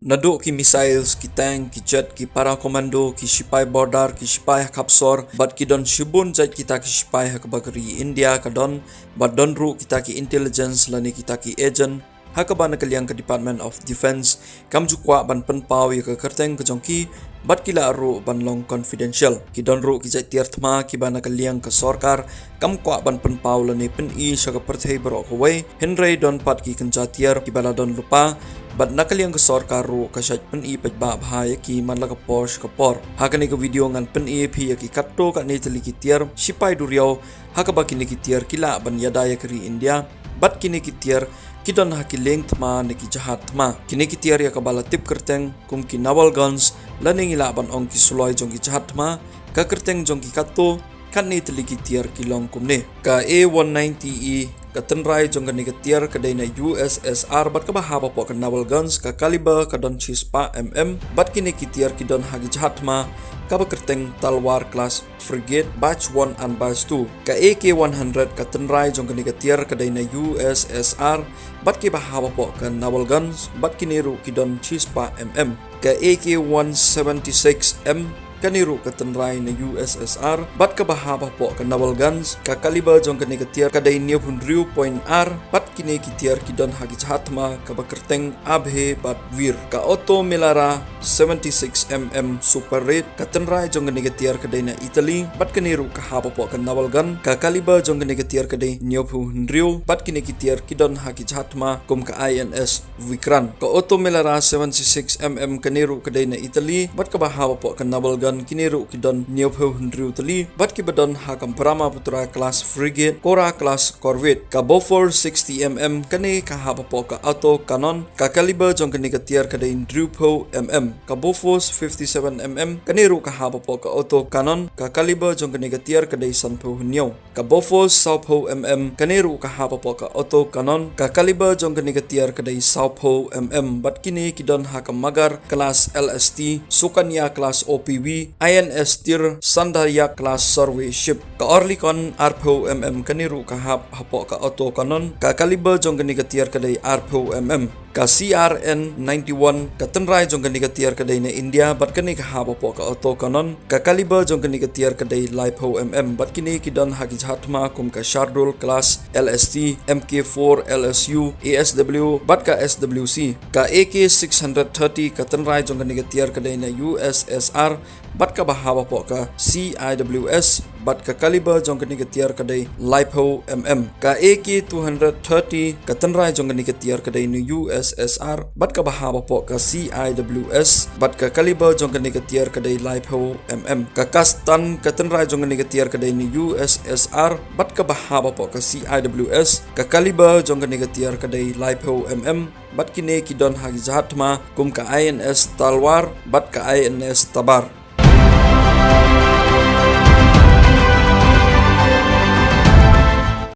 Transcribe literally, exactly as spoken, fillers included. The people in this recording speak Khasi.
Naduh ki missiles, ki tank, ki jet, ki para commando, ki shipai border, ki shipai ha khap sor, bad ki don shibun jait kita ki shipai ha kaba ka ri India ka don, bad don ruh kita ki intelligence lane kita ki agent, ha kaba na ka liang ka Department of Defense kam ju kwah ban pynpaw ïa ka kyrteng ka jong ki, bad ki lah ruh ban long confidential. Ki don ruh ki jait tiar thma kiba na ka liang ka sorkar kam kwah ban pynpaw lane pyni sha ka pyrthei baroh kawei, hynrei don pat ki kynja tiar kiba la don lypa, bad na ka liang ka sorkar ruh ka shait pyni paidbah bha ïa ki man la ka por sha ka por. Ha kane ka video ngan pyni ïa phi ïa ki katto katne tylli ki tiar shipai duriaw, ha kaba kine ki tiar ki lah ban ïada ïa ka ri India, bad kine ki tiar ki don ha ki lieng thma ne ki jahaj thma. Kine ki tiar ïa kaba la tip kyrteng kum ki naval guns, lane ngi lah ban ong ki suloi jong ki jahaj thma, ka kyrteng jong ki katto katne tylli ki tiar ki long kumne. Ka A one ninety E, ka tynrai jong kane ka tiar ka dei na U S S R, bad kaba hap hapoh ka naval guns, ka caliber ka don shispah M M, bad kine ki tiar ki don ha ki jahaj thma kaba kyrteng Talwar class frigate batch one and batch two. Ka A K one hundred, ka tynrai jong kane ka tiar ka dei na U S S R, bad kiba hap hapoh ka naval guns, bad kine ruh ki don shispah M M. Ka A K one seventy-six M, kane ruh ka tynrai na U S S R, bad kaba hap hapoh ka naval guns, ka caliber jong kane ka tiar ka dei hynñiewphew hynriew point ar, bad kine ki tiar ki don ha ki jahaj thma kaba kyrteng Abhay bad Veer. Ka Otto Melara seventy-six M M Super Red, ka tynrai jong kane ka tiar ka dei na Italy, bad kane ruh ka hap hapoh ka naval gun, ka caliber jong kane ka tiar ka dei hynñiewphew hynriew, bad kine ki tiar ki don ha ki jahaj thma kum ka I N S Vikrant. Ka Otto Melara seventy-six M M kane ruh ka dei na Italy, bad kaba hap hapoh ka naval gun, kine ruh ki don hynñiewphew hynriew tylli, bad kiba don ha ka Brahmaputra class frigate, Kora class corvette. Ka Bofors sixty M M, kane ka hap hapoh ka auto cannon, ka caliber jong kane ka tiar ka dei hynriewphew M M. Ka Bofors fifty-seven M M, kane ruh ka hap hapoh ka auto cannon, ka caliber jong kane ka tiar ka dei sanphew hynñiew. Ka Bofors sawphew M M, kane ruh ka hap hapoh ka auto cannon, ka caliber jong kane ka tiar ka dei sawphew M M, bad kine ki don ha ka Magar class L S T, Sukanya class O P V, I N S Tir, Sandayak class survey ship. Ka Oerlikon arphew M M, kane ruh ka hap hapoh ka auto cannon, ka caliber jong kane ka tiar ka dei arphew M M. Ka C R N ninety-one, ka tynrai jong kane ka tiar ka dei na India, bad kane ka hap hapoh ka auto cannon, ka caliber jong kane ka tiar ka dei laiphew M M, bad kine ki don ha ki jahaj thma kum ka Shardul class L S T, M K four L S U, A S W, bad ka S W C. Ka A K six hundred thirty, ka tynrai jong kane ka tiar ka dei na U S S R, bad kaba hap hapoh ka C I W S, bad ka caliber jong kane ka tiar ka dei laiphew M M. Ka A K two hundred thirty, ka tynrai jong kane ka tiar ka dei na U S S R, bad kaba hap hapoh ka C I W S, bad ka caliber jong kane ka tiar ka dei laiphew M M. Ka Kasten, ka tynrai jong kane ka tiar ka dei na U S S R, bad kaba hap hapoh ka C I W S, ka caliber jong kane ka tiar ka dei laiphew M M, bad kine ki don ha ki jahaj thma kum ka I N S Talwar bad ka I N S Tabar.